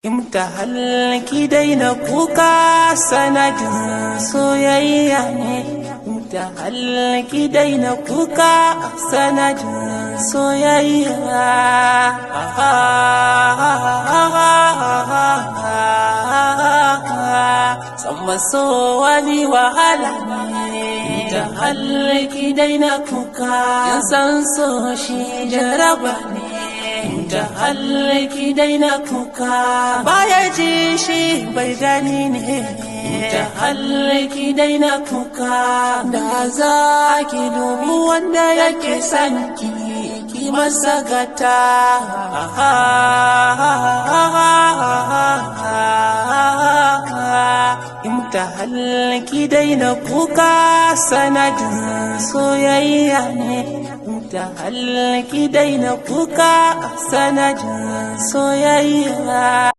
Imtihal, ki daina kuka, sanadin soyayya ne. Imtihal, ki daina kuka, sanadin soyayya. Sama so wani wahala ne. Imtihal, ki daina kuka, yan san so shi jaraba ne. Ta ki daina kuka, baya ji shi bai gani ne. Ta ki daina kuka, da za ki dubi wanda yake son ki, ki masa gata. Imtihal, ki daina kuka, sanadin soyayya ne. Ta ki daina kuka, sanadin soyayya.